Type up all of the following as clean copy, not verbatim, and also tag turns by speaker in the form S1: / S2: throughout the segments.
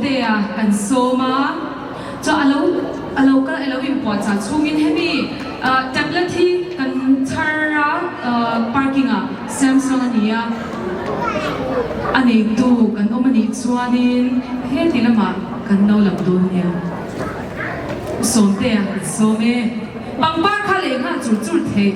S1: Sawmtea kan sawm a, chuan a lo a lo kal a lo inpuahchah chhungin hemi tablet hi kan chhar a parking ah Samsung a ni a, a neitu kan awm a nih chuanin heti lamah kan lo lam dawn nia. U Sawmtea kan sawm e, pangpar kha leh nghal chur chur theih.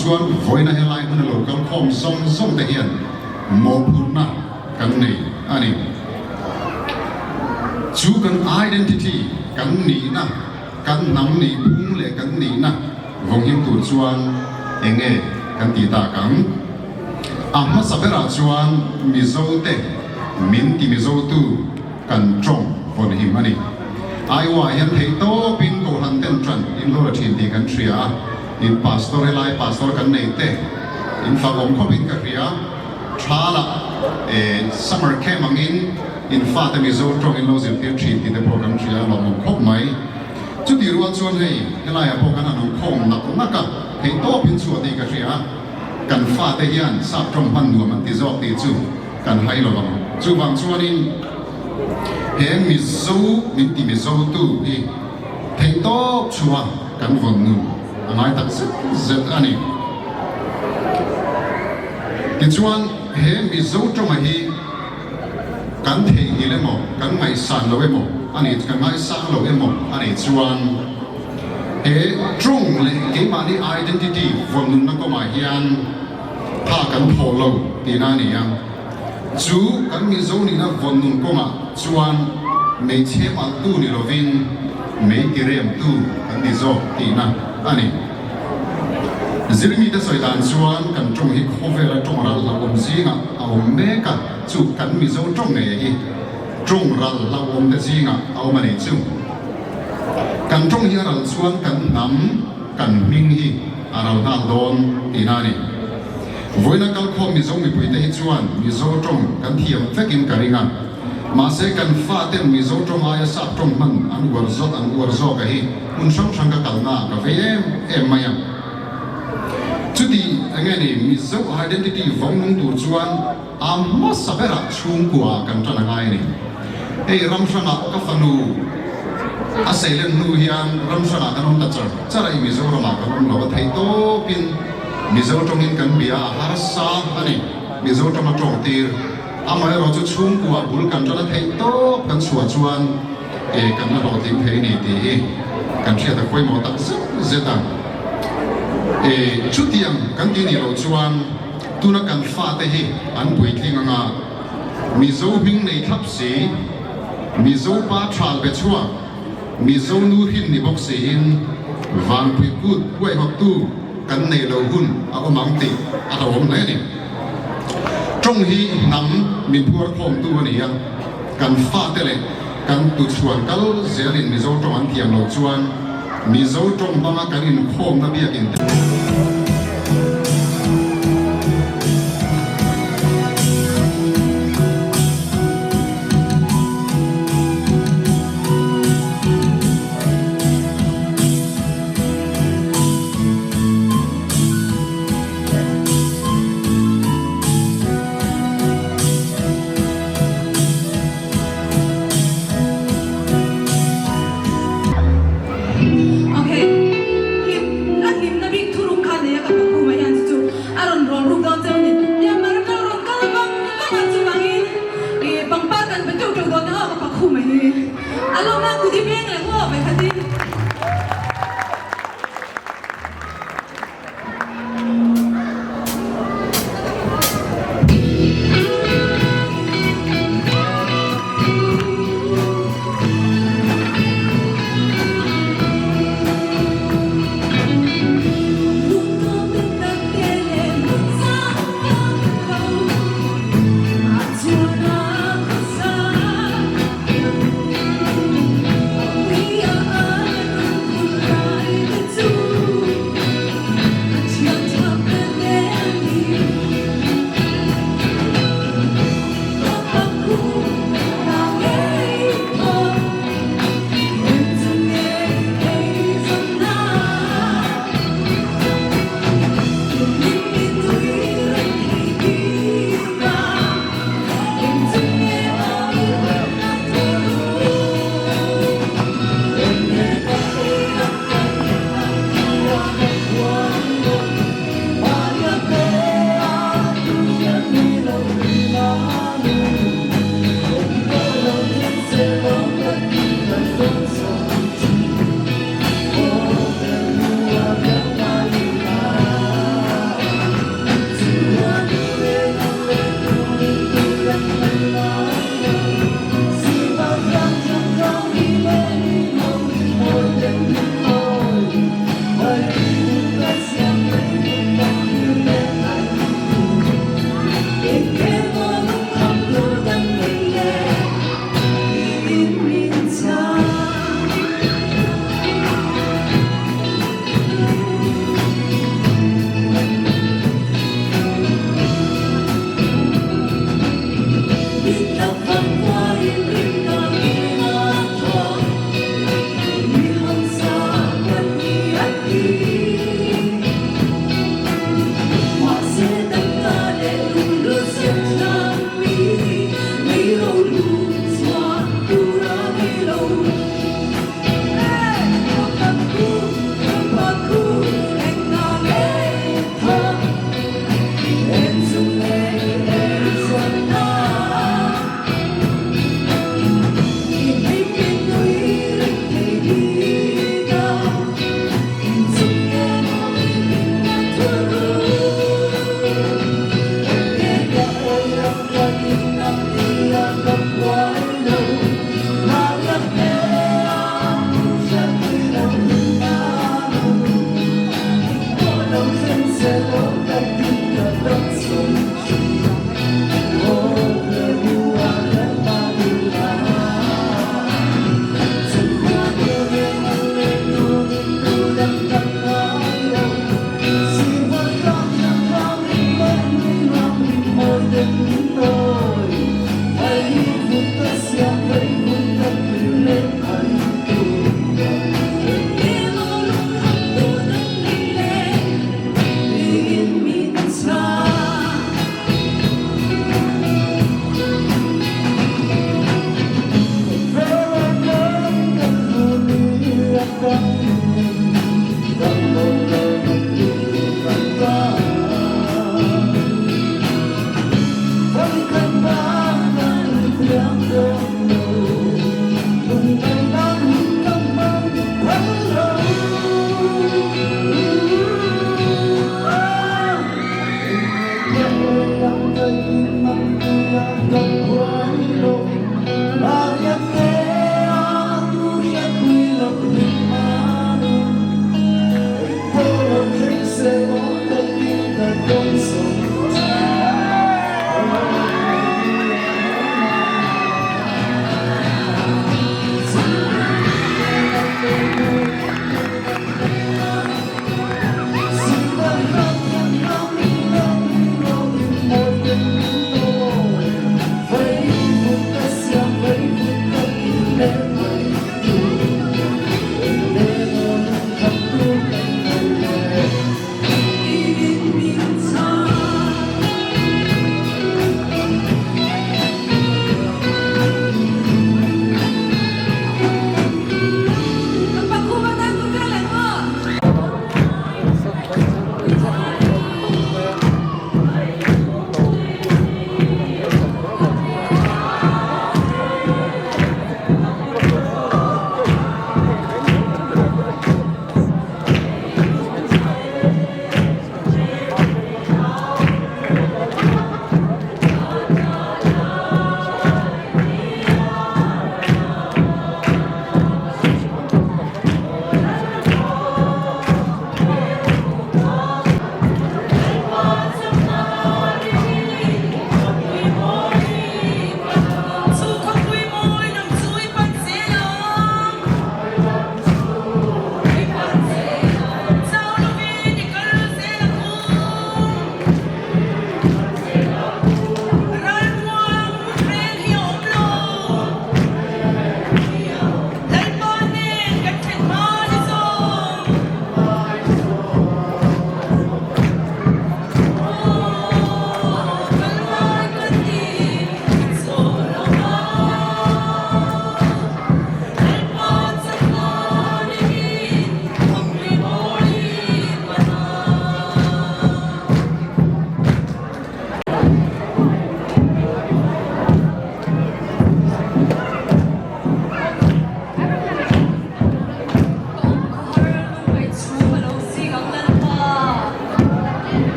S2: Chuan vawiina helai hmuna lo kal khawm zawng zawng te hian mawhphurhna kan nei a ni. Chu kan identity, kan nihna, kan hnam nih phung leh kan nihna vawnghim tur chuan eng nge kan tih tak ang? A hmasa berah chuan Mizote min ti Mizotu kan tawng vawnhim a ni. Iowa hian theih tawpin Kohhran ten tan in lo la thin tih kan hria a, in pastor helai pastor kan nei te in fak awm khawpin ka hria. Thala eh summer camp angin in fate Mizo tawng in lo zirtir thin tih te pawh kan hria a lawmawm khawp mai. Chutih rual chuan hei helaiah pawh kan han awm khawm nak nak a, theih tawpin chhuah tih ka hria a, kan fate hian sap tawng hman nuam an ti zawk tih chu kan hai lo vang. Chuvang chuanin he Mizo min ti Mizo tu hi. Theihtawp chhuah kan vawn nun a ngai tak zet zet a ni. Tichuan, he Mizo tawnga hi kan theihnghilh emaw, kan ngaihsan lo emaw a nih, kan ngaisang lo emaw a nih chuan he tawng leh keimahni identity vawn nunna kawngah hian tha kan thawh lo tihna a ni a. Chu kan Mizo nihna vawn nun kawngah chuan mei chhem alhtu ni lovin mei tiremtu kan ni zawk tihna a ni. Zirmite sawi dan chuan kan tawng hi khawvela tawng ral hlauhawm zingah a awm mek a, chu kan Mizo tawng ngei hi tawng ral hlauhawm te zingah a awm a ni chu. Kan tawng hi a ral chuan kan hnam, kan hming hi a ral nghal dawn tihna a ni. Vawiina kalkhawm Mizo mipuite hi chuan Mizo tawng kan thiam vekin ka ring a, mahse kan faten Mizo tawng aia sap tawng hman an uar zawk an uar zawk a hi hmun hrang hrang ka kalna ah ka vei em em mai a. Chuti enge ni Mizo identity vawng nung tur chuan a hmasa berah chhungkua kan tan a ngai a ni. Hei ram hrangah ka fanu a seilen hnu hian ram hrangah kan awm ta char char a, i Mizoramah kan awm lo a theih tawpin Mizo tawngin kan bia a harsa a ni. Mizo tawng a tawng tir. Amaherawh chu chhungkua bul kan tan a theih tawp kan chhuah chuan e kan la hlawhtling thei a ni tih hi kan hriat a pawimawh tak zet zet a. E chutiang kan ti nih loh chuan tuna kan fate hi an puitling anga Mizo hming nei thlap si, Mizo pa thal be chhuak, Mizo nu hrin ni bawk siin Vanpui kut huaihawttu kan nei lo hun a awm ang tih a hlauhawm hle a ni. Tawng hi hnam min phuar khawmtu a ni a, kan fate leh kan tuchhuan kal zelin Mizo tawng an thiam loh chuan Mizo tawng hmanga kan inkhawmna biakin te
S3: Ok, hlim, a hlimna bik thuruk kha nei a ka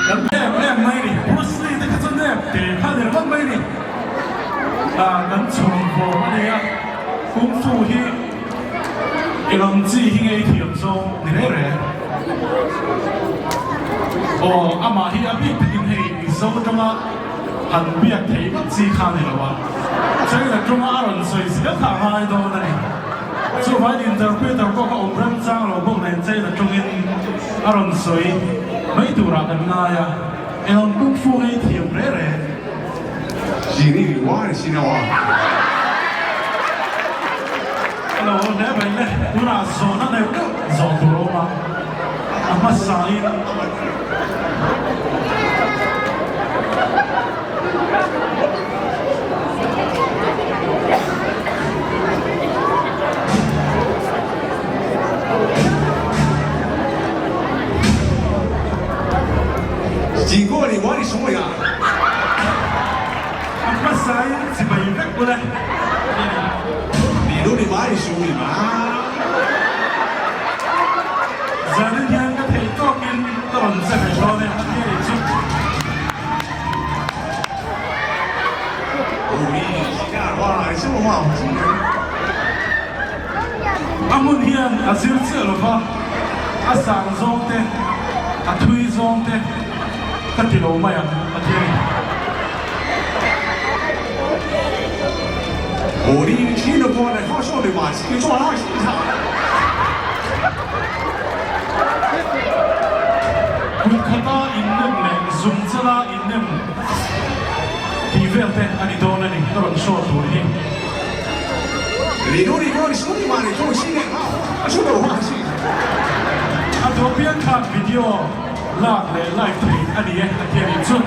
S3: Kan nep em mai ni, Bruce Lee te kha chu nep te kha ni ringawt mai ni. Kan chhawm vawm a nia, Kung Fu hi i lam chi hi ngei thiam zawng ni reng reng. Aw, amah hi a bik takin hei Mizo tanga han biak theih vak chi kha a ni lo a, China tanga a rawn sawi zel kha a ngai dawn a ni. Chuvangin interpreter pawh kha awm remchang lo bawk nen China tawngin a rawn sawi mai turah kan ngai a, eng kung fu ngei thiam reh reh. Hello, hle mai le, tunah zawhna neuh neuh zawh tur a awm a, a hmasain. A hmasain chibai vek bawlh e. Zanin hian ka theih tawkin ka rawn che ve dawn e a ti a nih chu. A hmun hian a zir chiah lo va, a sang zawng te, a thui zawng te ka ti lo mai ang a ti a ni. Kum khata innem leh zum chala innem tih vel te a ni dawn a ni ka rawn show tur hi. A duh piang khan video lak leh live theih a ni e a ti a nih chu.